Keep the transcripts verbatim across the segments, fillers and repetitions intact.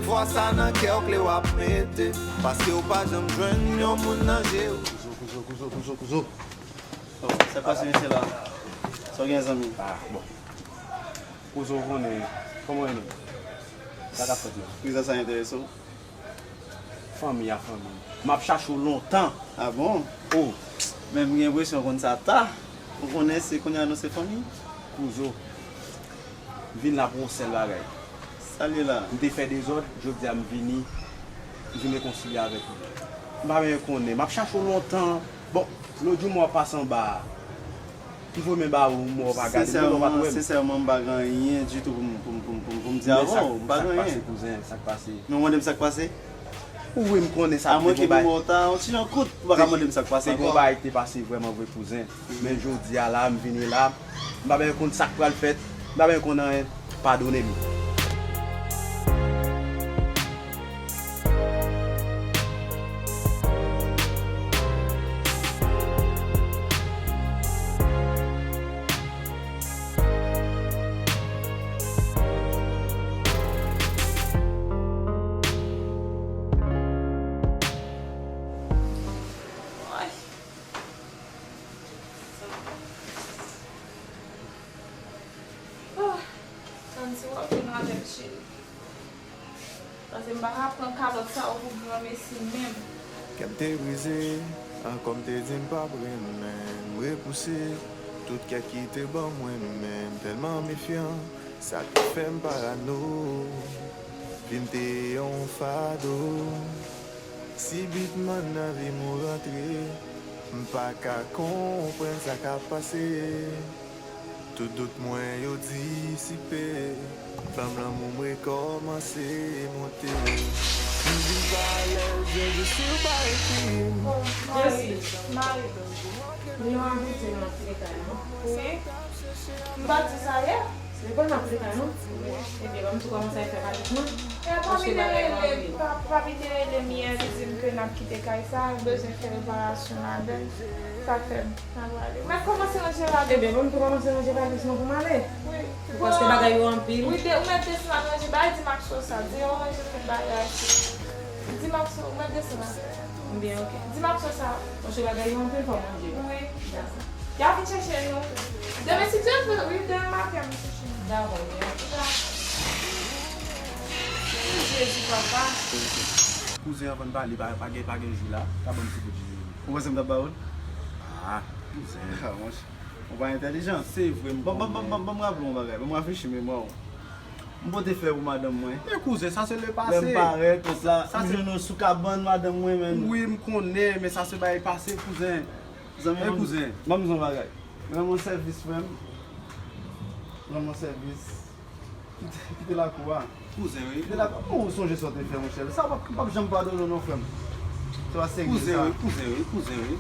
Vwa sa nan kè w, kle w ap mete. Paske w pa janm jwenn yon moun nan je w. Kouzo, kouzo, kouzo, kouzo, kouzo. Sa k pase mesye la? Sa w gen zanmi? Ah, bon. Kouzo, w konnen, kòman w ye menm? Sa k ap fèt menm? Ki sa sa enterese w? Fanmi a fanmi. M ap chache w lontan. Ah bon? Oh. Men m gen enpresyon w konn sa ta. Ou konnen se kounye a nou se fanmi. Kouzo. M vin la pou yon sèl bagay. Sa l ye la? M te fè dezòd, jodi a m vini. M vin rekonsilye avèk ou. M pa menm konnen. M ap chache w lontan. Bon, lòt jou m wè w ap pase anba a. M voye men ba ou, m wè w pa gade m, ou pa t wè m. Sensèman, m pa gen anyen ditou pou m, pou m, pou m, pou m, pou m di avè w. M pa gen anyen. Sa k pase, kouzen? Sa k pase? Men w mande m sa k pase? Ou vle m konnen sa. Amwenke pou m wè w ta yon ti jan kout, ou pa ka mande m sa k pase ankò. Te gen yon bagay ki te pase vrèman vre, kouzen. Men jodi a la, m vini la, m pa menm konn sa k pral fèt, m pa menm konn anyen. Padone m. Ay. Oh, Tann, si w ap vin avè m, cheri. Paske m pa ka pran kalòt sa yo pou granmesi menm. Kè m te brize, ankò m te di m p ap renmen, m repouse tout kèk ki te ban mwen, men m tèlman mefyan, sa te fè m parano. Vi m te yon fado, sibitman nan vi m ou rantre, m pa ka konprann sa k ap pase. Tout dout mwen yo disipe, flanm lanmou m rekòmanse monte. M vin pa alèz, Jezi si w pa ekri m. Jezi, mari, mari. Li yon abitye nan ti kay non. Wi. M pa t di sa yè. Li pa nan ti kay non. Ebyen, ban m tou kòmanse fè valiz mwen. Paske bagay yo anpil. Papi te rele m yè, li di m ke n ap kite kay sa, bezwen fè reparasyon ladan l. Sa fè m. Mwen kòmanse ranje bagay. Ebyen, ban m tou kòmanse ranje valiz mwen pou m ale. Wi. Paske bagay yo anpil. Wi, de, ou mèt desann al ranje bagay, di Maxo sa. Di yo ranje tout bagay. Di Maxo, ou mèt desann al. Byen, oke. Di Maxo sa. Paske bagay yo anpil, fò m ranje yo. Wi. Dakò. Y ap vin chèche nou. Demen, si Dye vle, wi, demen maten, m chèche nou. Dakò, byen. Dakò. Jezi, papa. Kouzen, anvan n pale, pa, pa gen, pa gen ji la. Ka ban m ti bout ji. Ou panse m t ap ba ou l? Ah, kouzen. Ah, monchè. Ou pa entèlijan. Se vre m konnen. Ban, ban, ban, ban, ban m raple w yon bagay. Ban m rafrechi memwa w. M pote flè pou madanm mwen. Men kouzen, sa se le pase. Lè m parèt, tout la, m jwenn ou sou kabann madanm mwen, men. Wi, m konnen, men sa se bagay pase, kouzen. Zanmi, men kouzen. Ban m di w yon bagay. Rann mwen sèvis, frè m. Rann mwen sèvis. Kite, kite lakou a. Kouzen, wi. Kite lakou a. Kòman ou sonje sa w te fè, monchè? Sa w p ap, p ap janm padone w non, frè m. Se pa serye sa. Kouzen, wi, kouzen, wi, kouzen, wi.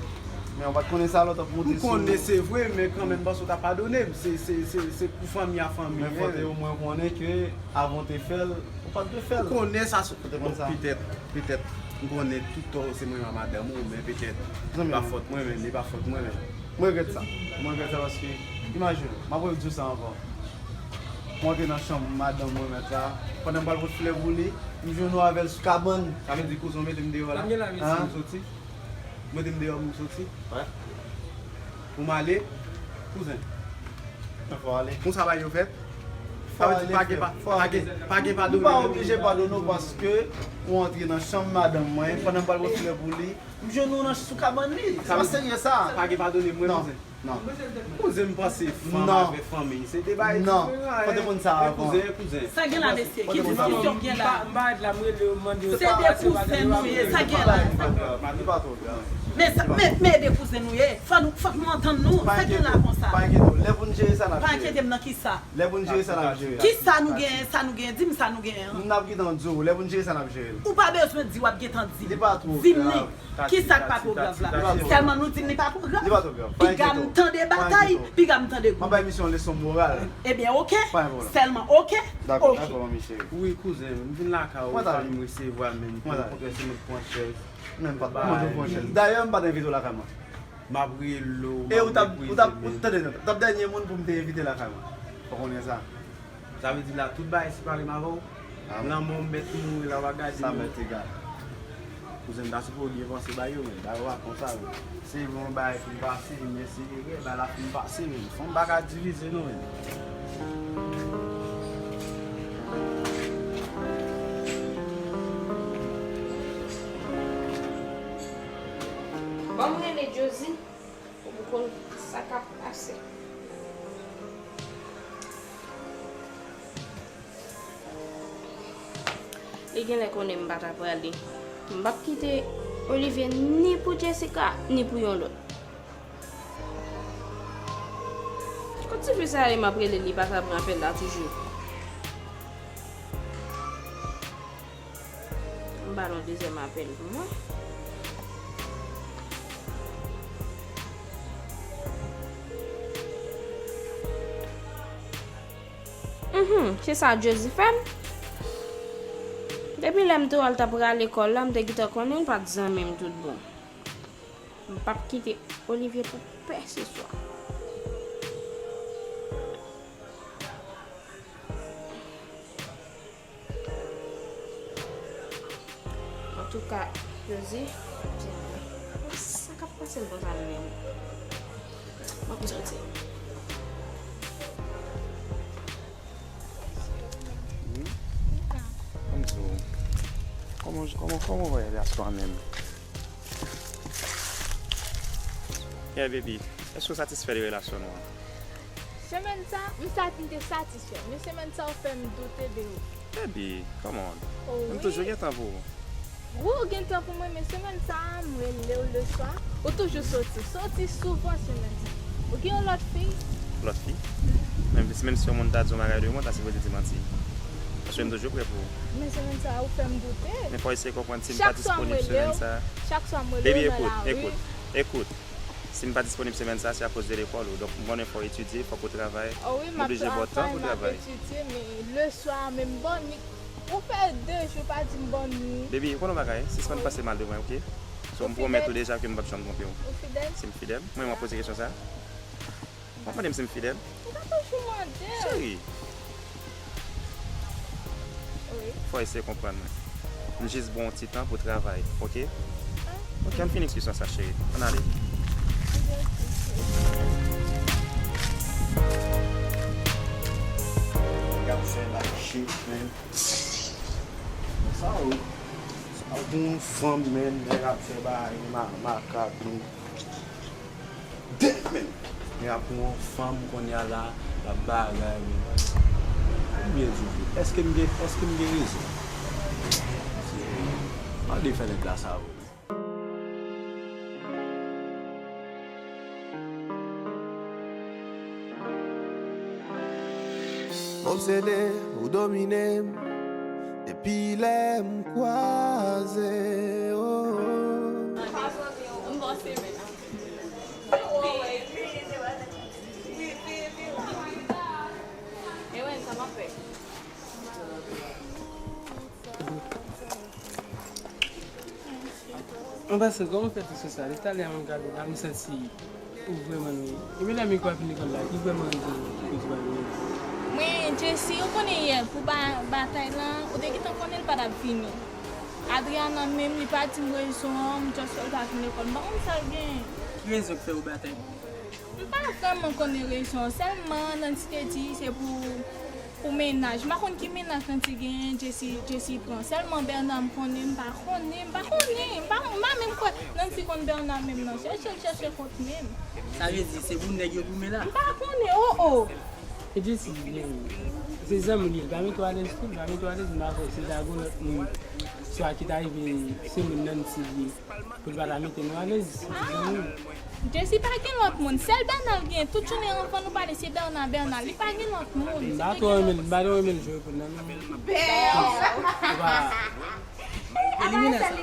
Men w pa t konnen sa lè w t ap monte sou. M konnen se vre, men kanmenm, m panse w ta padone m. Se, se, se, se pou fanmi a fanmi. Men fò te omwen konnen ke avan w te fè l, ou pa t dwe fè l. Ou konnen sa. Ou te konn sa. Petèt, petèt, m konnen tout tò se mwen ak madanm ou, men petèt, li pa fòt mwen menm, li pa fòt mwen menm. M regrèt sa. M regrèt sa paske, imajine w, m ap redi w sa ankò. M antre nan chanm madanm mwen mèt la. Pandan m pral pot flè pou li, m jwenn ou avè l sou kabann. Sa vle di kouzen w mete m deyò la? An? M soti. Ou mete m deyò pou m soti? Wi. Pou m ale? Kouzen. Fò ale. Konsa bagay yo fèt? Sa vle di pa gen pa, pa gen, pa gen padone. M pa oblije padone w paske ou antre nan chanm madanm mwen pandan m pral pot flè pou li. M jwenn ou nan sou kabann li. Se pa serye sa. Pa gen padone mwen, kouzen. Non. Kouzen, m panse fanm avè fanmi se de bagay diferan. Non. Fò te konn sa avan. Kouzen, kouzen. Sa gen la, mesye? Ki diskisyon k gen la? M pa, m pa ret la, m rele yo, m mande yo. Se de kouzen nou ye, sa gen la? Li pa twò grav. Men sa, men, men de kouzen nou ye. Fò nou, fòk nou antann nou. Sa gen la konsa? Pa enkyete w. Lè pou n jere sa, n ap jere. Pa enkyete m nan kisa? Lè pou n jere sa, n ap jere. Kisa nou genyen, sa nou genyen? Di m sa nou genyen an. N ap gentan di w. Lè pou n jere sa, n ap jere l. Ou pa bezwen di, w ap gentan di m. Li pa twò grav. Di m li. Kisa k pa twò grav la? Sèlman nou di m li pa twò grav. Li pa twò grav. Pa enkyete w. Piga m tande batay, piga m tande gou. M ap bay misye yon leson moral. Ebyen, oke. Pa gen pwoblèm. Sèlman, oke. Dakò, dakò, manmi cheri. Wi, kouzen, m vin lakay ou, fanmi m resevwa m, men m kontre se mwen k pran chèz. Men m pa t mande w pran chèz. Dayè, m pa t envite w lakay mwen. M ap rele w, m ap meprize w. E ou t ap, ou t ap, tande, non, t ap dènye moun pou m te envite lakay mwen. Fò w konnen sa. Sa vle di la, tout bagay separe m avè w? Lanmò mèt mouri la, w a gade. Sa mèt egal. Kouzen m ta sipoze byen panse ba yo, men ba yo pa konsa, men. Se yon bagay fin pase, men se erè, bagay la fin pase, men. Fanm pa ka divize, non, men. Ban m rele Josie. Pou m konn sa k ap pase. Li genlè konnen m pa ta prale. M p ap kite Olivier ni pou Jessica, ni pou yon lòt. Kot tifi sa ye, m ap rele li, li pa ka pran apèl la toujou. M ba l yon dezyèm apèl pou mwen. Mhm, se sa Josie fè m. Depi lè m te wè l t ap rale kò l la, m te gentan konnen l pa t zanmi m tout bon. M p ap kite Olivier pou pèseswa. Antouka, Josie, sa k ap pase l konsa menm? Mwen pou soti. Hmm? Kòman, kòman, kòman w wè relasyon an menm? Yeah, baby. Èske w satisfè de relasyon nou an? Semèn sa, m sa, m te satisfè, men semèn sa ou fè m doute de ou. Baby, come on. Oh, m toujou gen tan pou ou. Wi, ou gen tan pou mwen, men semèn sa a, m rele w leswa, ou toujou soti. Soti souvan semèn sa. Ou gen yon lòt fi? Lòt fi? Menm, menm si yon moun ta di yon bagay de mwen, w ta sipoze di manti. Paske m toujou prè pou ou. Men semèn sa a, ou fè m doute. Men fò w eseye konprann si m pa disponib semèn sa a. Chak swa m rele w, chak swa m rele w nan lari. Baby, ekout, ekout, ekout. Si m pa disponib semèn sa a, se akoz de lekòl ou. Donk, m konnen fò w etidye, fòk ou travay. M oblije ba w tan pou w travay. Oh wi, m ap travay, m ap etidye, men leswa, menm bòn, ou fè de jou pa di m bòn ni. Baby, ou konnen yon bagay, sispann panse mal de mwen, oke? So, m pwomèt ou deja ke m p ap janm twonpe w. Ou fidèl? Si m fidèl? Mwen, w ap poze kesyon sa a? W ap mande m si m fidèl? Ou ka toujou mande. Cheri. Wi. Fò w eseye konprann mwen. M jis ba w yon ti tan pou travay, oke? Ah. Oke, ann fini diskisyon sa, cheri. Ann ale. Nèg ap fè bagay shit, man. Sa ou, sa ou pou yon fanm, man, nèg ap fè bagay ma-, makak, man. Damn, man. Nèg ap pran yon fanm kounye a la, l ap bagay, man. Konbyen jou vre? Èske m gen, èske m gen rezon? Mande fè nèg la sa vre. M obsede, ou domine m, depi lè m kwaze, oh. Mwen panse kòman w fè tout sa? Depi talè a mwen gade w la, m santi ou vrèman nwi. Epi lè Miko ap vin lekòl la, ki vrèman rezon ki fè w pa vini? Mwen, Jessie, ou konnen yè, pou ba-, batay lan, ou te gentan konnen l pa t ap vini. Adriana menm, li pa di m rezon an, m just wè l pa vin lekòl. M pa konn sa l gen. Ki rezon k fè ou batay? M pa vrèman konnen rezon an. Sèlman, Nancy te di se pou, pou mennaj. M pa konn ki mennaj Nancy genyen, Jessie, Jessie pran. Sèlman Bernard m konnen, m pa konnen, m pa konnen. M pa, m pa menm kwè Nancy konn Bernard menm non. Chèche l, chèche l kont menm. Sa vle di se pou nèg yo goumen la? M pa konnen, oh, oh. E Jessie, se zanmi w li ye, l pa mete w alèz tou, l pa mete w alèz, m pa kwè si l ta gen yon lòt moun, swa ki ta rive se moun Nancy li ye. Pou l pa ta mete nou alèz. Ah. Jessie pa gen lòt moun. Sèl Bernard l gen. Tout jounen anvan nou pale, se Bernard, Bernard. Li pa gen lòt moun. M pa twò renmen l, m pa twò renmen l jwe pou l nan, non. Bernard! Ou pa... Elimine sa. Ou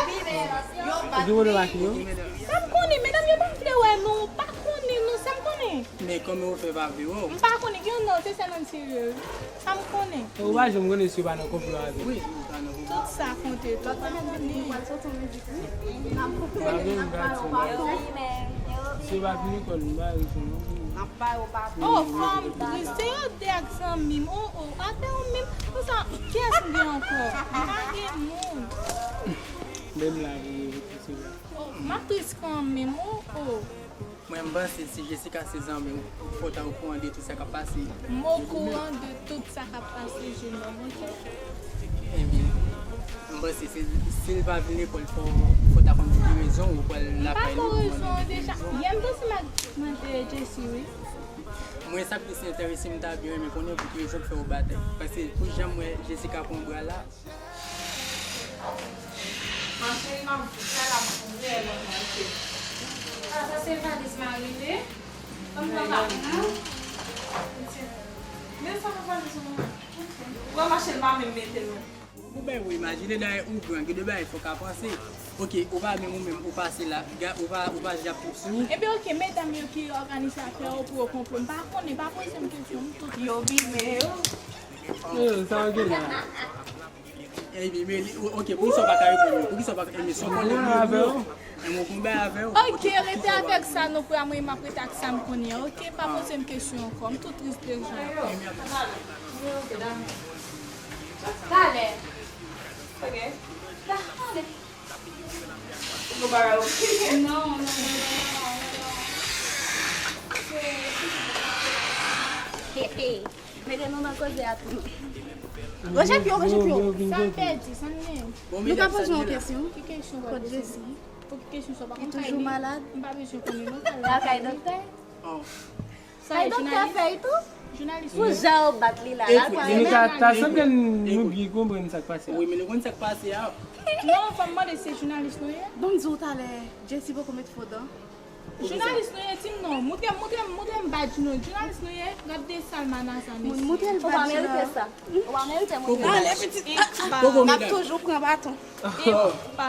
gen pwoblèm ak li, non? Sa m konnen, medam yo pa vle wè nou. Pa konnen nou, sa m konnen. Men kòman ou fè pa vle wè w? M pa konnen, gen yon non, se sèl moun serye. Sa m konnen. Ou pa janm konnen si yo pa nan konplo avè w. Wi, yo pa nan konplo. Tout sa konte tou. Lòt semèn vini, nou pral soti yon mizik, wi. N ap koupe, n ap ba yo patou. Si yo pa vini lekòl, m pa reponn non. N ap ba yo patou. Oh, fanm tris, se yo de ak zanmi m. Oh, oh, atè ou menm. Kiyès m gen ankò? M pa gen moun. Menm la, e, e, se vre. Oh, m ap tris kanmenm, oh, oh. Mwen, m panse si Jessica se zanmi w, fò w ta okouran de tout sa k ap pase. M okouran de tout sa k ap pase, jenòm, oke? Ebyen, m panse si, si l pa vin lekòl, fò, fò w ta konn pou ki rezon ou pral lakay li pou mande l pou rezon. M pa ko rezon deja. Yè m te si m ak mande Jessie, wi. Mwen, sa k plis enterese m, m ta byen renmen konnen pou ki rezon k fè w batay. Paske pou jan m wè Jessica pran bra la, Mache, m ap di sa la pou reyèl mwen mache. Ah, sa se valiz Marie, wi. Ban m pran pa m nan. Men sa nan valiz ou, non? Ou wè mache, l pa menm mete l, non. Ou bay ou imajine, dayè ou gran, gen de bagay fò w ka panse. Oke, ou pa menm ou menm, ou pase la, ga-, ou pa, ou pa di ap tout sou. Ebyen, oke, medam yo ki òganize afè yo pou yo konplo, m pa konnen, pa poze m kesyon, m tout. Yo bime yo. Eh, sa yo gen la. Epi, men li, o-, oke, poukisa w pa ka reponn yo? Poukisa w pa ka, men si w konnen yo, yo, men w konn bay avè w. Oke, rete avèk sa nou kwè a, mwen, m ap rete ak sa m konnen an, oke? Pa poze m kesyon ankò, m tou tris deja. Talè. Oke. Talè. Non, non, non, non, non, non. Hey, hey. Mete nou nan koze a tou. Ranje pye w, ranje pye w. Sa m pèdi, sa m genyen? Nou ka poze yon kesyon? Ki kesyon w ap poze? Pou ki kesyon sa w pa konn kay li? Li toujou malad? M pa bezwen konnen non, kay la. Lakay doktè? Kay doktè fè l tou? Jounalis. Pou jan yo bat li la, la l pa renmen. Ta sanble nou byen konprann sa k pase a. Wi, men nou konn sa k pase a. Non, fò m mande se jounalis nou ye? Ban m di w talè, Jessie poko met fo dan. Jounalis nou ye, di m non. Moutre m, moutre m, moutre m badj nou. Jounalis nou ye, gad de salmanaza, mesye. Moutre l badj la. Ou pa merite sa. Ou pa merite moutre m badj. Ale, pitit. Koko, medam. M ap toujou pran baton. Epa.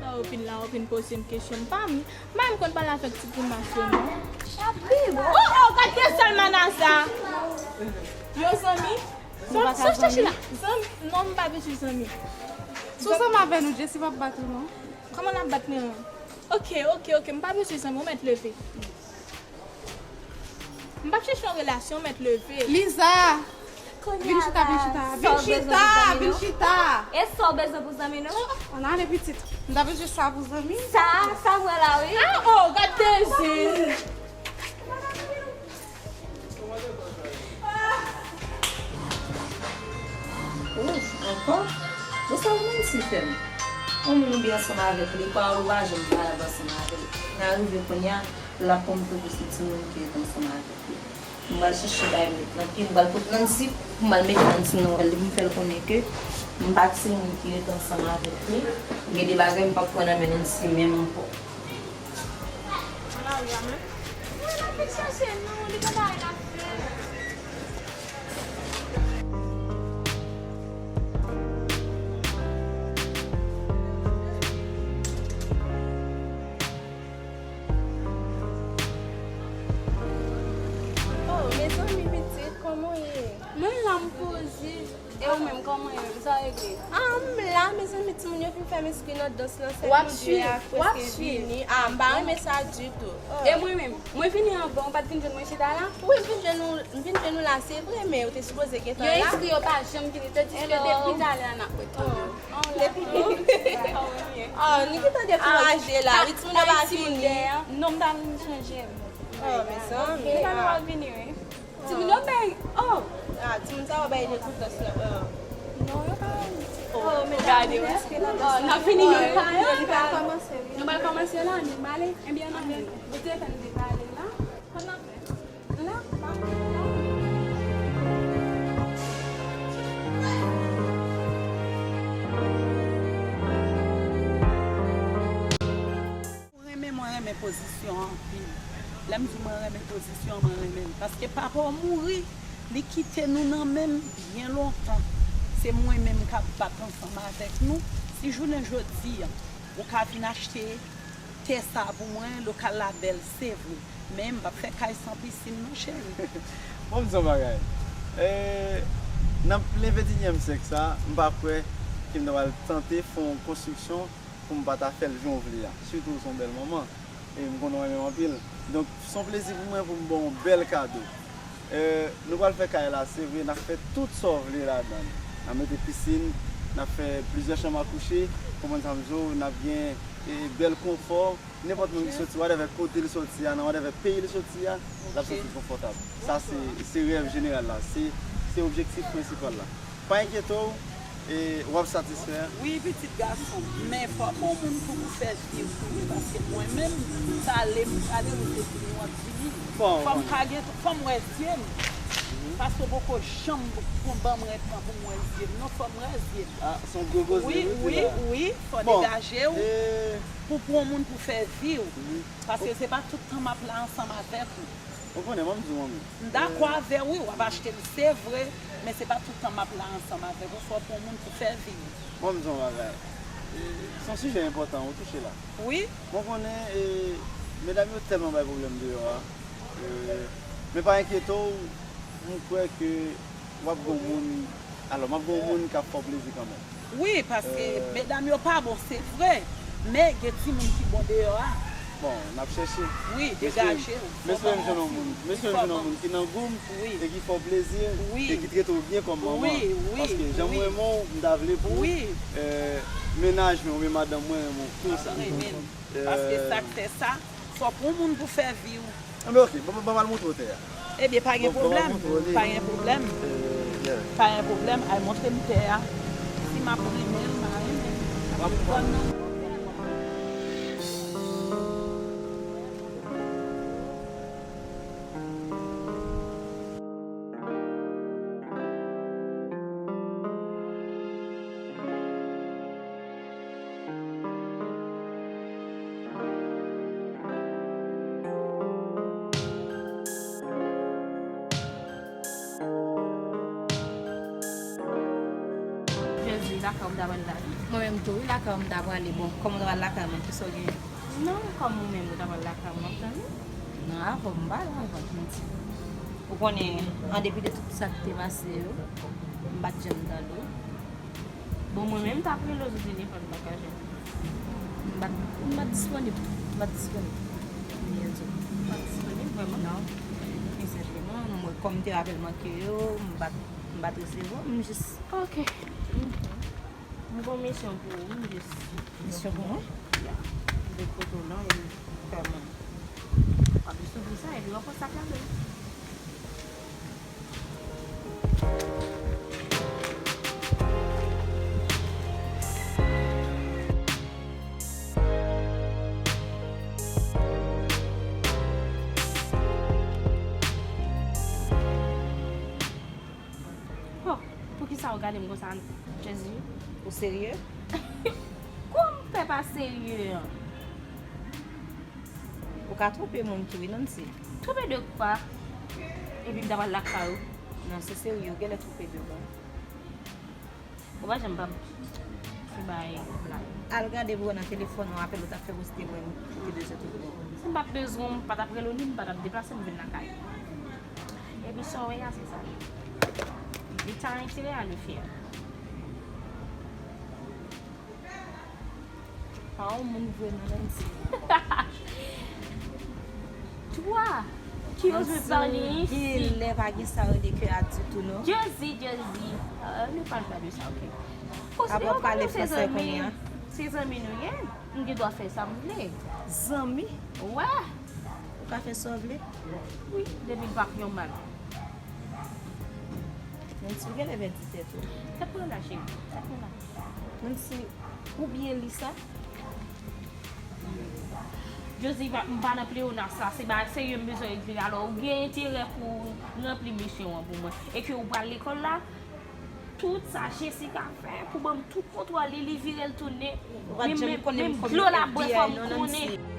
Sa w fin la, w fin poze m kesyon. M pa m, m pa m konn pale avèk ti grimas yo, non. Oh, oh, gad de salmanaza. Yo zanmi? Sa w ap chèche la? Zanmi? Non, m pa bezwen zanmi. Si w zanmi avè nou, Jessie p ap bat ou, non. Kòman l ap bat mwen an? Oke, oke, oke, m pa bezwen zanmi, ou mèt leve. M p ap chèche yon relasyon, ou mèt leve. Liza! Vin chita, vin chita, vin chita, vin chita. E sa w bezwen pou zanmi nou? Ann ale, pitit. M ta bezwen sa pou zanmi. Sa, sa vre la, wi. Ah, oh, gad de zen. Ouf, ankò? Bon, sa w menm si fè m? Yon moun ou byen ansanm avèk li, pa ou pa janm valab ansanm avè l. Nan rive kounye a, l ap konn tou pou se timoun ki ret ansanm avèk li. M pral chèche bay met nan pye, m pral pot Nancy, pou m al mete Nancy nan wòl li, pou m fè l konnen ke m pa timoun ki ret ansanm avèk li. Gen de bagay m p ap pran nan men Nancy menm ankò. Ann al la menm. Mwen, m ap vin chèche l, non, li gen bagay l ap fè. Oh, mezanmi, pitit, kòman w ye? Mwen la, m poze. E ou menm, kòman w ye menm? Sa w regle? Ah, m la, mezanmi, timoun yo fin fè m enskri nan dans lan, sèt Bondye a preske vini. Ah, m pa renmen sa ditou. Oh. E mwen menm, mwen vini anvan, ou pa t vin jwenn mwen chita la? Wi, m vin jwenn ou, m vin jwenn ou la, se vre, men ou te sipoze gentan la. Yo enskri, yo pa janm vini, tandiske depi talè a n ap ret. Oh, nou gentan dekouraje la, wi, timoun yo pa vini. Non, m ta vin chanje m. Oh, mezanmi. M ta vin vini, wi. Timoun yo bay, oh! Ah, timoun sa yo bay rekontans la. Non, yo pa bay. Oh, men gade, wi. Oh, n ap vini menm pa yo. Li pa kòmanse, wi. Nou pral kòmanse la, ann ale. Ebyen, ann ale. Ou te fè n depale la. Kòman n ap fè? La, pa la. Mwen renmen, mwen renmen pozisyon an anpil. Lè m di mwen renmen pozisyon an, mwen renmen l. Paske papa w mouri, li kite nou nan men m byen lontan. Se mwen menm k ap bat ansanm avèk nou. Si jounen jodi a, ou ka vin achte tè sa pou mwen, lokal la bèl, se vre. Men m p ap fè kay san pisin non, cheri. Bon, m di yon bagay. E, nan plen ventenyèm syèk sa, m pa kwè ke m ta pral tante fè yon konstriksyon pou m pa ta fè l jan w vle a. Sitou w se yon bèl manman. E m konnen w renmen m anpil. Donk, se yon plezi pou mwen pou m ba w yon bèl kado. E, nou pral fè kay la, se vre, n ap fè tout sa w vle ladan l. N ap mete pisin, n ap fè plizyè chanm a kouche, konprann sa m di w, n ap gen e, bèl konfò. Nenpòt moun ki soti, whatever kote l soti a, nan whatever peyi l soti a, l ap santi l konfòtab. Sa se, se rèv jeneral la, se, se objektif prensipal la. Pa enkyete w, e, w ap satisfè. Wi, pitit gason m, men fò m yon moun pou m fè viv tou wi, paske mwen menm, m prale, m prale, ou te vini, w ap vini. Fò m pa gen, fò m wè zye m. Paske w poko janm ban m rèd lan pou m wè zye m. Non, fò m wè zye m. Ah, se yon gwo koze wi, wi, wi, fò degaje w. Pou pran yon moun pou fè vi w. Paske se pa tout tan m ap la ansanm avèk ou. Ou konnen, ban m di w, manmi. M dakò avè w, wi, w ap achte m, se vre, men se pa tout tan m ap la ansanm avèk ou, fò w pran yon moun pou fè vi w. Ban m di w yon bagay. Se yon sijè enpòtan ou touche la. Wi. Mwen konnen e, medam yo tèlman bay pwoblèm deyò a. E, men pa enkyete w, m kwè ke w ap gen yon moun, alò, m ap gen yon moun k ap fè w plezi kanmenm. Wi, paske medam yo pa bon, se vre. Men gen timoun ki bon deyò a. Bon, n ap chèche. Wi, degaje w. M espere m jwenn yon moun. M espere m jwenn yon moun ki nan gou m e ki fè w plezi e ki trete w byen kòm manman. Paske jan m renmen w, m ta vle pou e, mennaj mwen oubyen madanm mwen renmen w konsa. Paske sa k fè sa, fò w pran yon moun pou fè vi w. Anben ok, ban m al montre w tè a. Ebyen pa gen pwoblèm, pa gen pwoblèm, pa gen pwoblèm, al montre m tè a. Si m ap renmen l, m a renmen l. Ban m nan. Jezi, lakay ou m ta pral la wi. Mwen menm tou wi, lakay ou m ta prale. Bon, kòm ou ta pral lakay mwen, kisa w gen? Non, kòm ou menm ou ta pral lakay mwen, w ap tann wi. Non, avan m pa la, avan, m di. Ou konnen, an depi de tout sa ki te pase yo, m pa t janm tande w. Bon, mwen menm, m t ap rele w sou telefòn, m pa t ka jwenn ou. M pa t, m pa t disponib. M pa t disponib. Byen di w. M pa t disponib vrèman? Non. Men senpleman, mwen, kòm m te rapèl manke yo, m pa t, m pa t resevwa, m jis. Ok. M gen yon misyon pou ou, m jis. Misyon pou mwen? Ya. M te kote w lan, e fè mwen. W ap jis ouvri sa, epi w ap pran sa k ladan l. Oh, poukisa w gade m konsa, Jezi? Ou serye? Kòman m fè pa serye an? Ou ka twonpe moun tou wi, Nancy. Twonpe de kwa? Epi m ta pral lakay ou. Non, se serye, ou genlè twonpe de moun. Ou pa janm pa m fè bagay blag. Al gade pou wè nan telefòn ou, apèl ou t ap fè pou se te mwen ou te bezwen tout bon. Si m pa t bezwen w, m pa t ap rele w, ni m pa t ap deplase m vin lakay ou. Epi sa w wè a, se sa. Li ta entere a le fè. Pa yon moun vre non, Nancy. Toi, tu oses me parler ainsi. Genlè pa gen sa rele kè a ditou non. Jezi, Jezi. Euh, ne parle pas de ça, ok. Konsidere w kòm se zanmi. Se zanmi nou ye. M gen dwa fè sa m vle. Zanmi? Wè. Ou ka fè sa w vle? Wi, depi l pa fè yon mal. Menm si w genlè pèdi tèt ou. Tèt mwen la, cheri. Tèt mwen la. Menm si ou byen li sa. Josie, m pa nan pleyonas la. Se bagay serye m bezwen regle. Alò, ou gen enterè pou w ranpli misyon an pou mwen. E ke ou pral lekòl la, tout sa Jessica fè pou ban m tout kontwòl li, li vire l tounen. Menm, menm dlo l ap bwè, fò m konnen.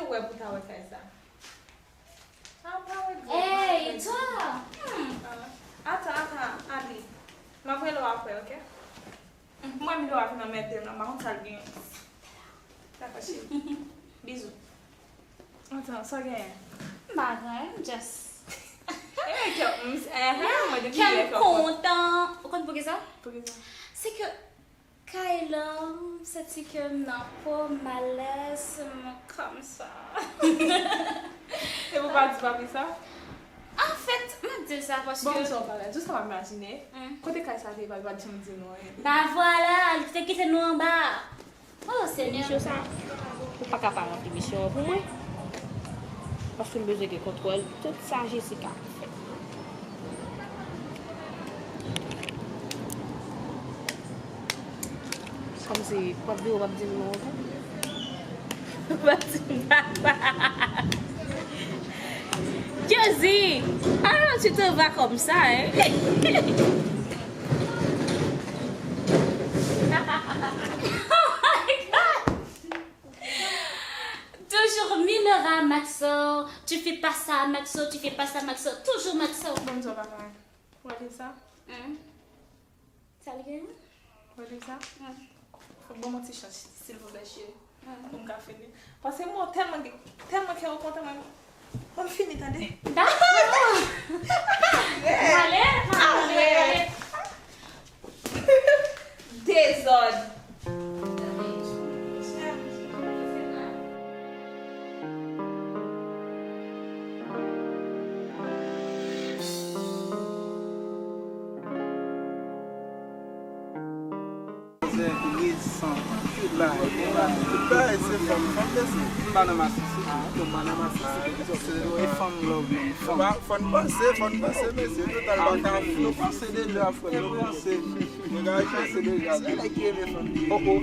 Wè pou ta wè kay sa. Ah, pa wè di. Hey, toi! Hmm. Ah, atan, atan, Adli. M ap rele w apre, oke? M wè Milo a vin anmède m la, m pa konn sa l gen. Dakò, cheri. Bizou. Atan, sa w genyen? M pa gen anyen, m just. E men kè, m, eh, eh, mwen depi yè kè m kontan. Ou konn poukisa? Poukisa? Se ke Kay la, m santi ke m nan po malèz, m kòmsa. E pou pa di papi sa? Anfèt, m ap di l sa paske. Bon, m sou bagay, jis w ap imajine. Hmm. Kote kay sa te ye, papi pa t janm di nou anyen. Ba vwala, li te kite nou anba. Oh, Senyè. Misye sa, ou pa ka pa ranpli misyon an pou mwen. Paske m bezwen gen kontwòl tout sa Jessica ap fè. Kòmsi w ap vire, w ap di m non ankò. W ap di m papa. Josie, alors tu te vas comme ça, hein? Oh my God! Toujours Milora Maxo, tu fais pas ça Maxo, tu fais pas ça Maxo, toujours Maxo. Bon, sa va, mwen. Ou wè liv sa? Hmm. Sa l gen? Ou wè liv sa? Hmm. Fòk ban mwen ti chans, silvouplè, cheri. Hmm. Pou m ka fini. Paske mwen tèlman gen, tèlman kè w kontan, mwen, mwen fini, tande? Dakò! Ale, ale, ale. Dezòd. Tout bagay se fanm, fanm de se. M pa nan masisi. M pa nan masisi. Se fanm love, man. Fanm. Fò n panse, fò n panse, mesye. Total pa ka fini. Nou panse deja, frè. Nou panse. Nou ka panse deja. Se nèg ki renmen fanm. Oh, oh.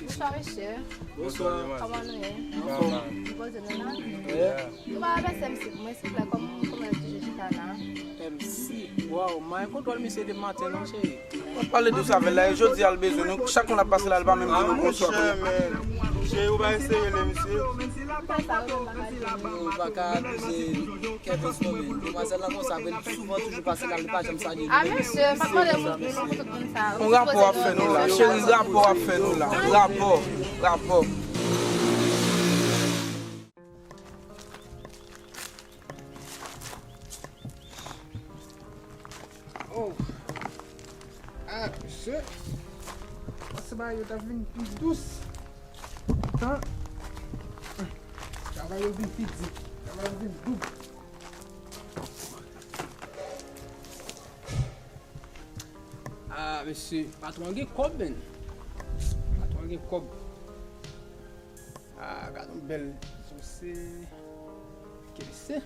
Bonswa, mesye. Bonswa. Kòman nou ye? Anfòm. Nou poze nou la? Yeah. Nou pa adrese M C pou mwen, silvouplè, kòman, kòman yo di Jessica la? M C, waw, mwen kontwòl misye depi maten non, cheri. W ap pale dous avè l la, e jodi a l bezwen nou, chak moun ap pase la, l pa menm di nou bonswa. Monchè, men, cheri, ou pa eseye rele misye. Ou pa ka akize Kevens non, men demwazèl lan konsa vre, li souvan toujou pase la, li pa janm salye nou. Ah, mesye, m ap mande moun pou tout moun sa. Yon rapò ap fè nou la, cheri, rapò ap fè nou la. Rapò, rapò. Oh. Ah, mesye. Panse bagay yo t ap vin pi dous. Tan. Travay yo vin pi di. Travay yo vin doub. Ah, mesye, patwon an gen kòb, menn. Patwon an gen kòb. Ah, gad yon bèl souse. Kèlse.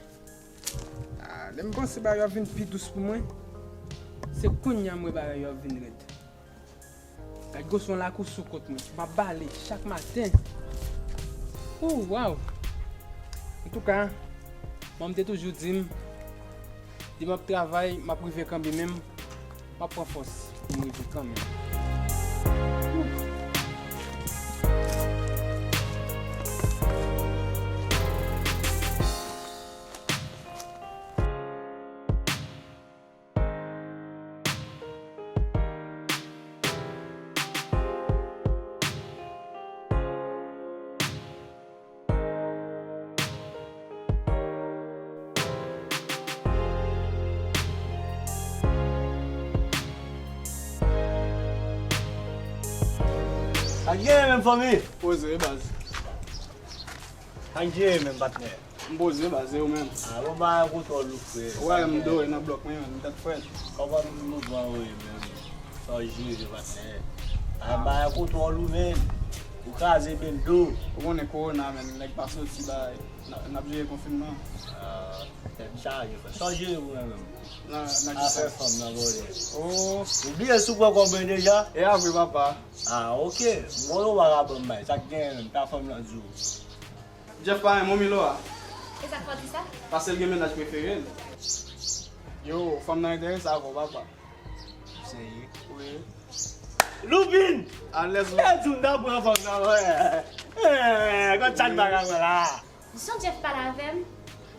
Ah, lè m panse bagay yo ap vin pi dous pou mwen, se kounye a m wè bagay yo ap vin rèd. Gad gwo son lakou sou kont mwen. M ap bale chak maten. Ooh, waw. Antouka, manman m te toujou di m, di m ap travay, m ap rive kanmenm. M ap pran fòs pou m rive kanmenm. Sa k genyen menm, fanmi? Poze, baz. Sa k genyen menm, patnè? M poze, baz, e ou menm? Ah, bon, bagay kontwòl ou, frè. Ou wè m dore nan blòk mwen, menm, tèt frèt. Kòman nou pran ou ye menm? Sa w jere, patnè? Ah, bagay kontwòl ou, menm. Ou kraze bendo. Ou konnen kowona, menm, nèg pa soti, bagay. N ap, n ap jere konfinman. Ah, tèt chaje, frè. Sa w jere pou mwen menm? Nan, nan ki sans? Afè fanm nan, brother. Oh. Ou bliye si w pran kòb mwen deja? E a vre, papa. Ah, ok. Bon, ou pa ka ban m bay. Sa k genyen menm? Sa fanm nan di w? Jeff pa renmen w, Milo a. E sa k fè w di sa? Paske l gen mennaj prefere l. Yo, fanm nan enterese avè w, papa. Serye? Wi. Loubin! Alèz. Lè di m ta pran fanm nan, wè. Eh, konn sa n pa ka wè la. Jan Jeff pale avè m,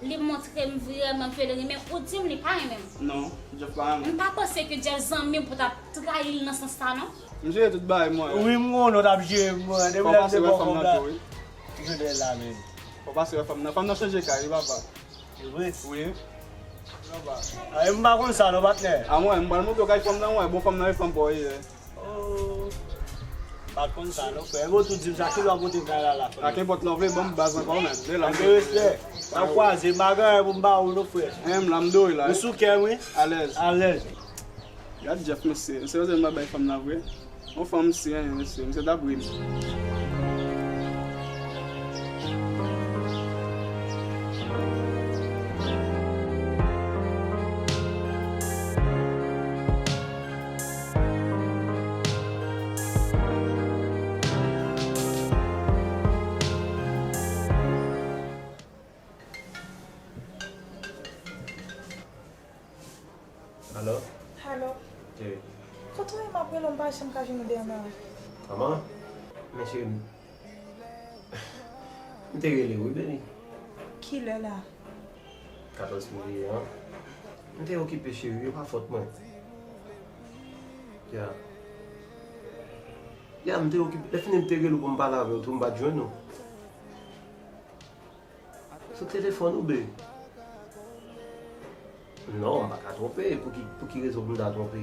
li montre m vrèman ke l renmen m. Ou di m li pa renmen m. Non, Jeff pa renmen m. M pa panse ke Jeff zanmi m pou t ap trayi l nan sans sa, non. M jere tout bagay mwen. Wi, m konnen w t ap jere m, mwen. Depi lè m te ba w kòb la. Jodi la menm. Fò pase wè fanm nan. Fanm nan chanje kay, wi, papa. Se vre? Wi. Papa. Ay, m pa konn sa, non, patnè. A mwen, m pral montre w kay fanm nan, wè. Bon, fanm nan, e fanm pa w ye. Oh. M pa t konn sa, non, frè. Epi w tou di m sa, kilè w ap monte kay la, la, frè? A kenpòt lè w vle, ban m baz ankò, men. Anpil respè. N ap kwaze, m pa gen anyen pou m ba ou, non, frè. Enm, la m dwe la. Ou sou kè m, wi. Alèz. Alèz. Gad Jeff, mesye. Mesye, mesye, m pa bay fanm nan vre. Yon fanm, mesye, mesye, mesye t ap ri m. Alo? Alo? Cheri. Kote w ye? M ap rele w, m pa janm ka jwenn ou dèyè mwen. Kòman? Men cheri, m, m te rele w, wi, baby. Kilè la? Katòz fevriye an. M te okipe, cheri, e pa fòt mwen. Ya. Ya, m te okipe. Lè fini, m te rele w pou m pale avè w tou, m pa t jwenn ou. Sou telefòn ou, baby? Non, m pa ka twonpe. Pou ki, pou ki rezon pou m ta twonpe?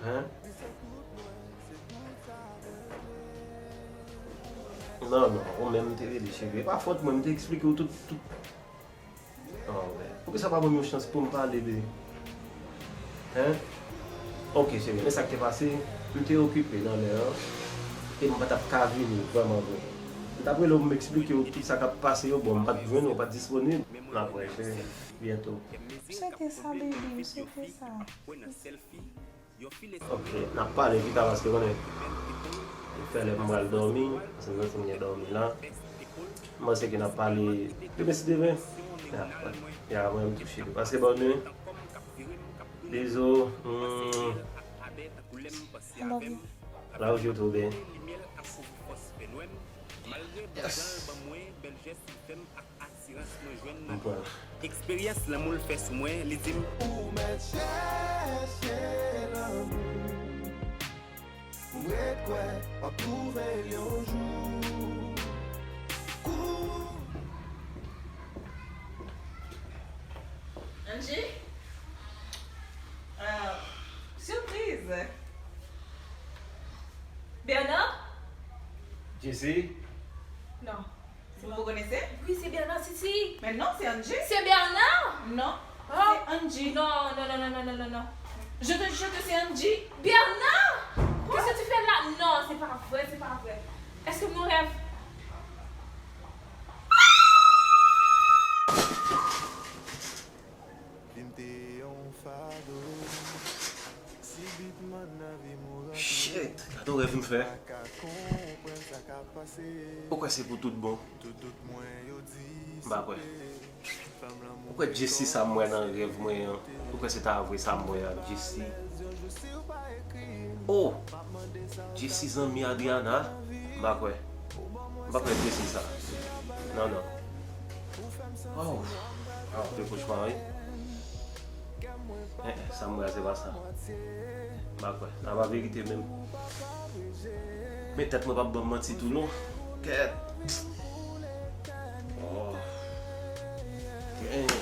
Hein? Non, non, ou menm te rele, cheri. E pa fòt mwen, m te eksplike w tout, tout. Oh, men, poukisa w pa ban m yon chans pou m pale, baby? Hein? Ok, cheri, men sa k te pase, m te okipe nan lè an, e m pa t ap ka vini vrèman vre. M t ap rele w pou m eksplike w tout sa k ap pase yo, bon, m pa t jwenn ou, ou pa t disponib. N ap wè, cheri, byento. M swete sa, baby, m swete sa. Ok, n ap pale pita paske konnen fè lè pou m pral dòmi, paske m santi m gen dòmi la. M panse ke n ap pale demen si Dye vle. Ya, ya, mwen m touche li. Pase bòn nwi. Bizo. Mm. I love you. Love you too, babe. Yes. Asirans mwen jwenn nan eksperyans lanmou l fè sou mwen, li di m. Ou mèt chèche lanmou. M ret kwè w ap twouve l yon jou. Kou- Angie? Ah, sipriz! Bernard? Jesse? Non. Vous me reconnaissez? Oui, c'est Bernard, si, si. Mais non, c'est Angie. C'est Bernard? Non, oh, c'est Angie. Non, non, non, non, non, non, non, non. Je te jure que c'est Angie. Bernard! Qu'est-ce que tu fais là? Non, c'est pas vrai, c'est pas vrai. Est-ce que mon rêve? Vin te yon fado. Shit, gade yon rèv m fè. Ou kwè se pou tout bon? M pa kwè. Ou kwè Jesse sa m wè nan rèv mwen an? Ou kwè se ta vre sa m wè a, Jesse? Oh! Jesse zanmi Adriana? M pa kwè. M pa kwè Jesse sa. Non, non. Oh! Ah, de kochma, wi. Eh, eh, sa m wè a se pa sa. M pa kwè. Sa pa verite menm. Men tèt mwen p ap ban m manti tou non. Kèt. Oh. Dang.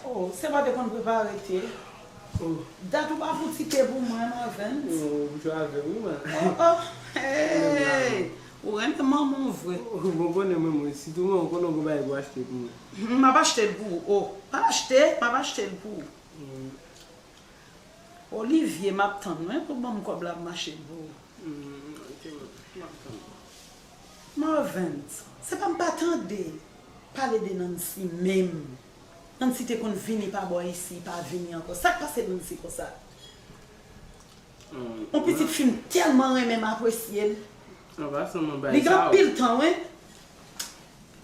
Oh, se pa te konn prepare te. Oh. Dat ou pa fouti te pou mwen, Marvens. Oh, ou jwe avè m, wi, man. Oh, oh, hey! Ou renmen manman w vre. Oh, bon, konnen mwen, mwen, sitou mwen, ou konnen ou gen bagay pou achte pou mwen. M ap achte l pou ou. Oh, pa achte, m ap achte l pou ou. Mm. Olivier, m ap tann ou, wi, pou ban m kòb la pou m achte l pou ou. Mm, ok, m ap tann. Marvens, se pa m pa tande pale de Nancy menm. Nancy te konn vini pa bò isi, pa vini ankò. Sa k pase Nancy konsa? Mm, yon pitit fi m tèlman renmen m apresye l. Li gen anpil tan, wi.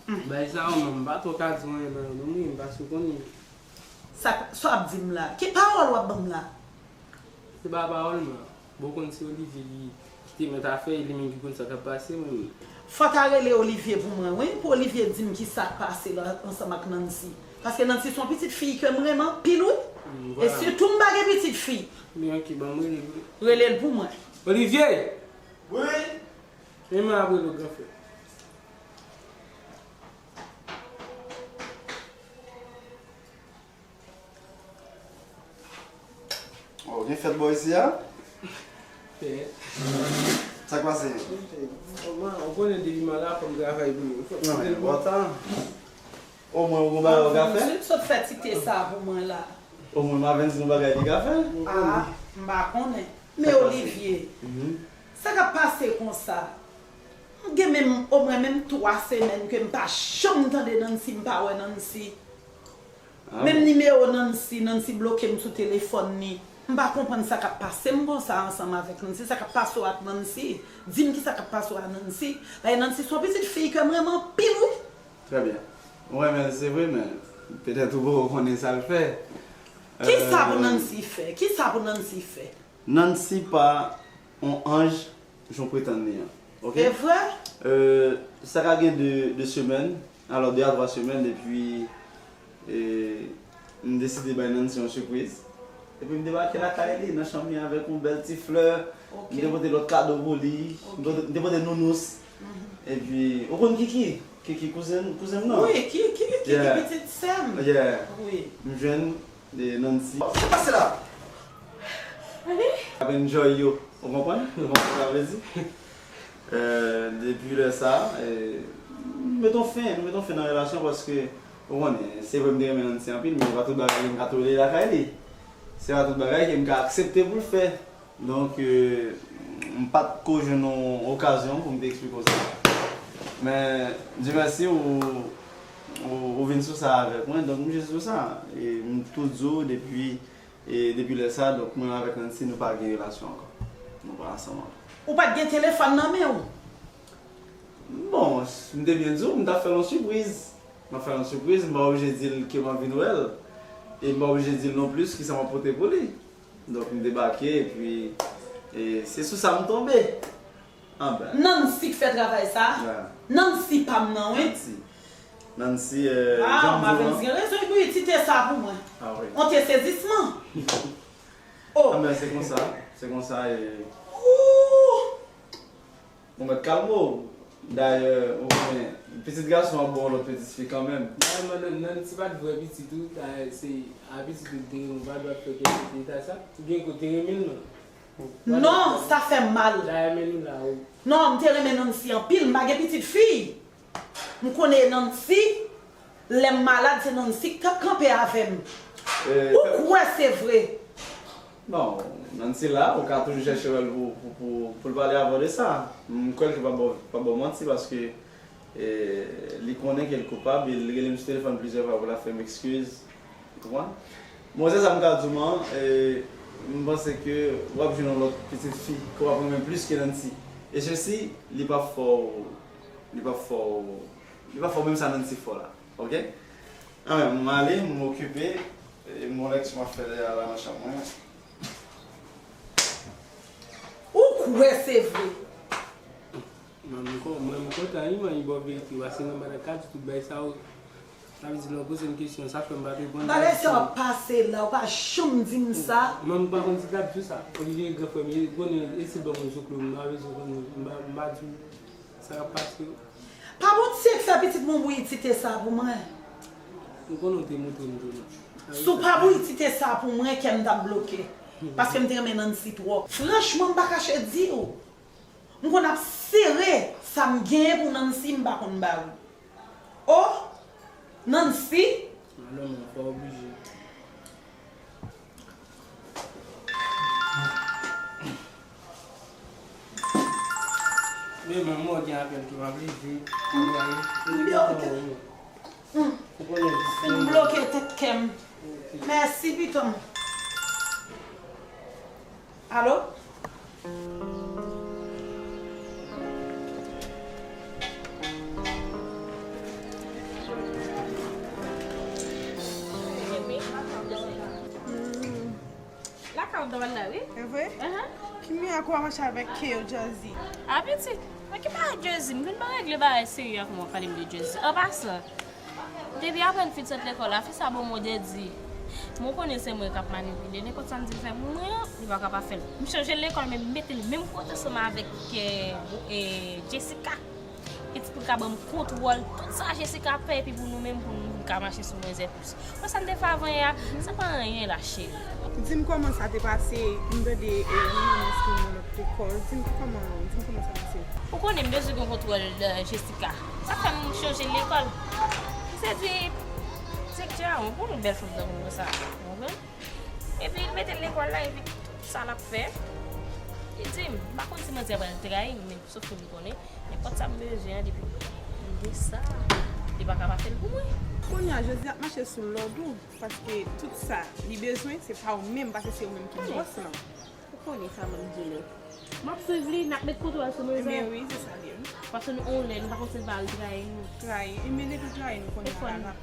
Bagay sa yo, man, m pa twò ka di w anyen nan yo non, mwen, paske w konnen. Sa, sa w ap di m la? Ki pawòl w ap ban m la? Se pa pawòl, man. Bon, w konn se Olivier li te mèt a fè, e li menm ki konn sa k ap pase, mwen. Fò w ta rele Olivier pou mwen, wi, pou Olivier di m ki sa k pase la ansanm ak Nancy. Paske Nancy se yon pitit fi ke m renmen anpil, wi. Mm, e vwala. Sitou m pa gen pitit fi. Men ok, ban m rele l, wi. Rele l pou mwen. Olivier! Wi? Men m ap rele w granfrè. Oh, gen fèt bò isi a? Fèt. Sa k pase? Ou konnen depi m al la, fò m travay pou yo. Non, men, bò tan. Omwen, ou gon bagay ou ka fè? Sot fè ti te sa pou mwen la. Omwen, Marvens gon bagay li ka fè? Ah, m pa konnen. Men Olivier, sa k ap pase konsa? M gen menm, omwen menm twa semèn ke m pa janm tande Nancy, m pa wè Nancy. Ah. Menm nimewo Nancy, Nancy bloke m sou telefòn ni. M pa konprann sa k ap pase m konsa ansanm avèk Nancy. Sa k ap pase w ak Nancy? Di m ki sa k ap pase w ak Nancy. Paske Nancy se yon pitit fi ke m renmen anpil, wi. Trè byen. Ou renmen l, se vre, men petèt ou poko konnen sa l fè. Ki sa pou Nancy fè? Ki sa pou Nancy fè? Nancy pa yon anj jan w pretann li an. Ok? E vre? Euh, sa ka gen de, de semèn, alò, de a twa semèn, epi, e, m deside bay Nancy yon sipriz. Epi m debake lakay li, nan chanm li, avèk yon bèl ti flè. Ok. M te pote lòt kado pou li. Ok. M pote, m te pote nounous. Mhm. Epi, ou konn Kiki? Kiki, kouzen, kouzen m nan. Wi, Kiki, Kiki, yeah, pitit sè m. Yeah. Wi. M jwenn de Nancy. Sa k pase la? Ap enjoy yo. Ou konprann? Ou konprann sa vle di? Euh, depi lè sa, euh, nou met yon fen, nou met yon fen nan relasyon paske, ou konnen, se vre m te renmen Nancy anpil, men se pa tout bagay ke m ka tolere lakay li. Se pa tout bagay ke m ka aksepte pou l fè. Donk, euh, m pa t ko jwenn yon okazyon pou m te eksplike w sa. Men, Dye mèsi, ou, ou, ou vin sou sa avèk mwen, donk m jis di w sa. E m tou di w depi, e depi lè sa, donk mwen avèk Nancy, nou pa gen relasyon ankò. Nou pa ansanm ankò. Ou pa t gen telefòn nan men w? Bon, m te byen di w, m t ap fè l yon sipriz. M ap fè l yon sipriz, m pa oblije di l ke m ap vin wè l. E m pa oblije di l non plis kisa m ap pote pou li. Donk, m debake, epi, e, se sou sa m tonbe. Anben. Nancy k fè travay sa? Yeah. Nancy pa m nan, wi. Nancy. Nancy, euh, ah, jan m di w lan. Marvens gen rezon, li bouyi ti te sa pou mwen. Ah, wi. On te sezisman. Oh. Anben, se konsa, se konsa, e. Ooh. Ou mèt kalme w. Dayè, ou konnen, pitit gason ap bon lòt pitit fi kanmenm. Dayè, madanm Nancy pa t vrè pitit ou, dayè, se a pitit ou l te renmen, ou pa dwe ap fè kèk deta sa. Ou gen kote renmen l, non? Non, sa fè m mal. Dayè, men nou la, wi. Non, m te renmen Nancy anpil, m pa gen pitit fi. M konnen Nancy, lè m malad, se Nancy k t ap kanpe avè m. Ou kwè se vre? Non, Nancy la, ou ka toujou chèche wè l pou, pou, pou, pou l pale avè w de sa. M kwè l ke pa ba w, pa ba w manti, paske, e, li konnen ke l koupab, e l rele m sou telefòn plizyè fwa pou l ap fè m ekskiz. Ou konprann? Bon, se sa m ka di w, man, e, m panse ke w ap jwenn yon lòt pitit fi ke w ap renmen plis ke Nancy. E sesi, li p ap fè w, li p ap fè w, li p ap fè w menm sa Nancy fè w la. Ok? Anben, m ale, m okipe, e m gon lèkti m ap fè lè a la nan chanm mwen. Ou kwè se vre? Mwen, m kon-, mwen, m kontan, wi, man, li ba w verite, paske nan madan ka di tout bagay sa yo, sa vle di lè w poze m kesyon, sa fè m pa t reponn. Bagay sa yo ap pase la, ou pa janm di m sa. Mwen, m pa konn si t ap di w sa. Olivier, gran frè m, li konnen, e se ban mwen zoklo, m pa bezwen konnen, m pa, m pa di w. Sa k ap pase yo? Pa bon ti ek fè pitit mwen bouyi ti te sa pou mwen. M konnen w te montre m tou non. Si w pa bouyi ti te sa pou mwen, kè m t ap bloke. Paske m te renmen Nancy twòp. Franchman, m pa kache di w. M konn ap sere sa m genyen pou Nancy, m pa konn ba ou. Oh! Nancy! Alò, mwen, fò oblije. Men, men, mwen gen apèl ki pa vle jwe. Mwen bloke. Ou konnen. Fin bloke tèt kè m. Mèsi, piton. Alo? Dòl la, wi. E vre? Ahan. Ki mwen ak w a mache avèk K O Jersey? A pitit, mwen ki bagay Jersey? M vin pa regle bagay serye ak mwen, w ap pale m de Jersey. An pasan, depi apre n fin sot lekòl la, fi sa bon mwen de di. Mwen konnen se mwen k ap manipile. Nenpòt sa m di l fè pou mwen an, li pa ka pa fè l. M chanje lekòl, men m mete l menm kote ansanm avèk, eh, eh, Jessica. Pitit pou l ka ban m kontwòl tout sa Jessica ap fè, epi pou nou menm, pou nou ka mache sou mwen zèpous. Mwen sa m te fè avan yè a, sa pa anyen la, cheri. Di m kòman sa te pase, m tande, eh, William ap sou mwen lòt lekòl. Di m kòman, di m kòman sa pase. Ou konnen m bezwen gen kontwòl, eh, Jessica. Sa fè m chanje lekòl. M se di, direktè a, ou konn yon bèl fanm tankou mwen sa, ou konprann? Epi l mete l lekòl la, epi tout sa l ap fè, li di m, m pa konn si manti a pral trayi m, men sof ke m konnen, nenpòt sa m bezwen an, depi m gen sa, li pa ka pa fè l pou mwen. Kounye a, Jezi ap mache sou lòd ou, paske tout sa li bezwen, se pa ou menm, paske se ou menm ki bòs lan. Ou konnen sa m ap di nou. M ap swiv li, n ap met kontwòl sou mwen. Ebyen wi, se sa li ye. Paske nou on lè, nou pa konn si l pral trayi nou. Trayi. Ebyen depi l trayi nou, kounye a la, n ap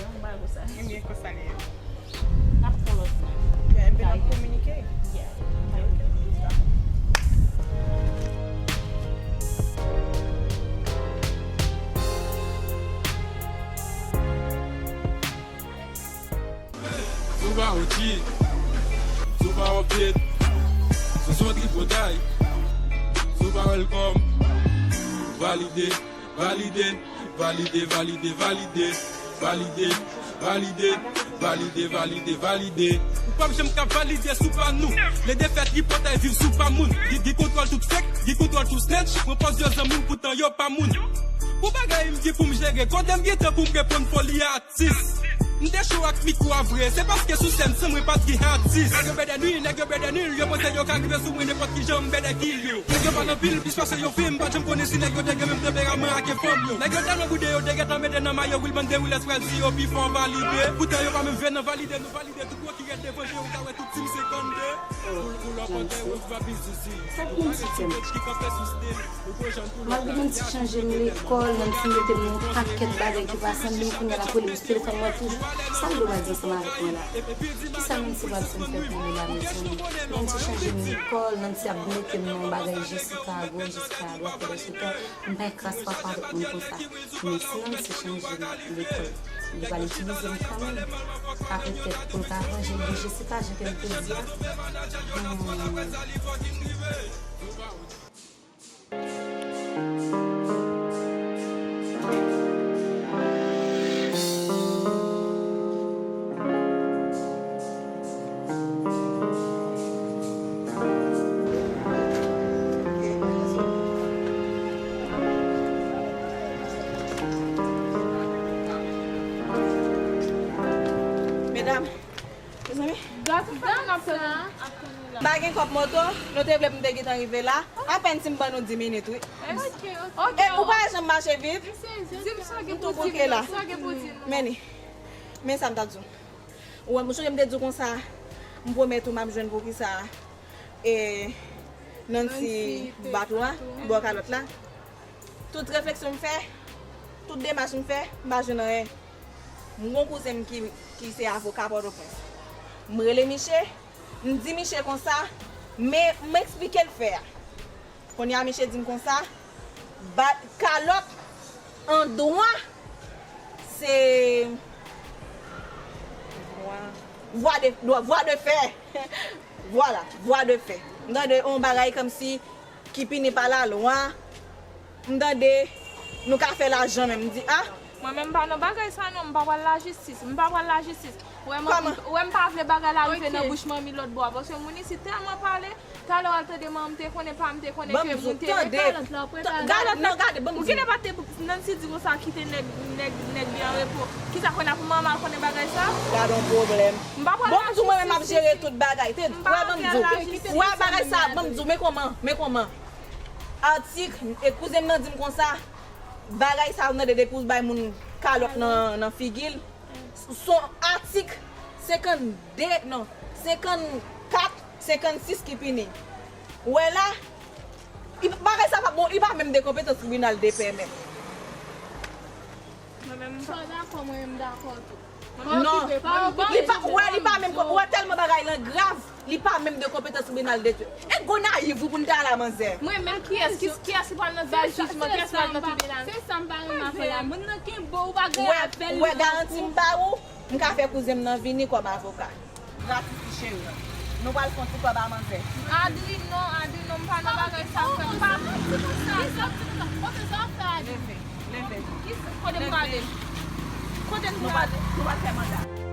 Yon bagay konsa. Ebyen konsa li ye. N ap fè lòt. Ebyen n ap kominike. Yeah. Sou pawòl ti, sou pawòl pit, sou son tripotay, sou pawòl kòm, valide, valide, valide, valide, valide, valide, valide, valide, valide, valide. Ou p ap janm ka valide sou pa nou. Plede fè tripotay viv sou pa moun. Li, li kontwòl tout fake, li kontwòl tout snitch. Mwen pòz yo zanmi w, poutan yo pa moun. Pou bagay m gen pou m jere, kote m gen tan pou m reponn foli a. Sis. M te cho ak mikwo a vre, se paske sou sèn san mwen pa t gen atis. Nèg yo bèdè nwi, nèg yo bèdè nil, yo panse yo ka rive sou mwen nenpòt kijan, m bèdè kil yo. Nèg yo pa nan pil, plis pase yo fim, pa janm konnen si nèg yo te gen menm tanperaman ak fanm yo. Nèg yo tèlman boude yo te gentan mete nan mayo Wilman de Wilès pral di yo pi fò valide. Poutan yo pa menm vle nan valide, nou valide tout gwo ki rèd devan je w ka wè tout tim senkannde. Boul boul an pante wouj va bizisi. Sa k moun ti tèm? Ki kanpe sou stil. Malgre Nancy chanje m lekòl, Nancy mete m nan yon pakèt bagay ki pa sanble m, kounye a l ap rele m sou telefòn mwen toujou. Sa l dwe pral di ansanm avèk mwen la? Kisa Nancy pral sot fè pou mwen la, mezanmi? Nancy chanje m lekòl, Nancy ap mete m nan yon bagay Jessica a goch, Jessica a dwat, pandan se tan, m pa kras papa avèk moun konsa. Men si Nancy chanje m lekòl, li pral itilize m kanmenm. Ka petèt pou l ka vanje m de Jessica, jan ke m te di a. Hmm. Medam, mezanmi. Gad sa n ap fè la. M pa gen kòb moto, nou te vle pou m te gentan rive la. Apèn si m ban nou dis minit, wi. Ok, ok. E ou pa janm mache vit. M tou bouke la. Men ni. Men sa m t ap di w. Ou wè, m sonje m te di w konsa, m pwomèt ou m ap jwenn poukisa, e, Nancy bat ou a, bò kalòt la. Tout refleksyon m fè, tout demach m fè, m pa jwenn anyen. M gon kouzen m ki, ki se avoka Pòtoprens. M rele miche, m di miche konsa, men m eksplike l fè a. Kounye a miche di m konsa, ba, kalòt an dwa, se vwa de, vwa de fè. Vwala, vwa de fè. M tande yon bagay kòmsi ki pini pa lalwa. M tande nou ka fè lajan menm. M di, a, mwen menm m pa nan bagay sa non, m pa pral lajistis, m pa pral lajistis. Ou wè m, ou wè m pa vle bagay la rive nan bouch manmi lòt bò a, paske moun isit tèlman pale, talè w al tande manman m te konnen pa m te konnen ke moun te rele kalòt la, ou pran kalòt la. Ou genlè pa te Nancy di konsa kite nèg, nèg, nèg li an repo. Kisa konnen pou manman l konnen bagay sa? Gad on pwoblèm. M pa pral lajistis. Bon, m di w mwen menm m ap jere tout bagay. Te, wè ban m di w. Wè bagay sa, ban m di w, men kòman, men kòman. Atik, e kouzen m nan di m konsa, bagay sa ou tande depi w bay moun kalòt nan, nan figi l. Son atik senkannde, non, senkannkat, senkannsis ki pini. Ou wè la, bagay sa pa bon, li pa menm de konpetans tribinal de pè menm. Mwen menm m pa dakò, mwen menm m dakò tou. Non, li pa, wè, li pa menm, wè, tèlman bagay lan grav, li pa menm de konpetans tribinal de. E gwo nayiv ou pou n ta la, manzè. Mwen menm, kiyès, kiyès ki pral nan sal jijman, kiyès ki pral nan tribinal? Se sa m pa renmen avè l la. Moun nan kenbe w, ou pa gen avè l. Wè, garanti m ba ou, m ka fè kouzen m nan vini kòm avoka. Gratis wi cheri. Nou pral fè yon ti kòb a manzè. Adri non, Adri non, m pa nan bagay sa frè m pa. Li sòti konsa. Kote sa w fè Adri? Leve, leve. Kote m prale? Kote m Nou prale? Pral, nou pral fè manda.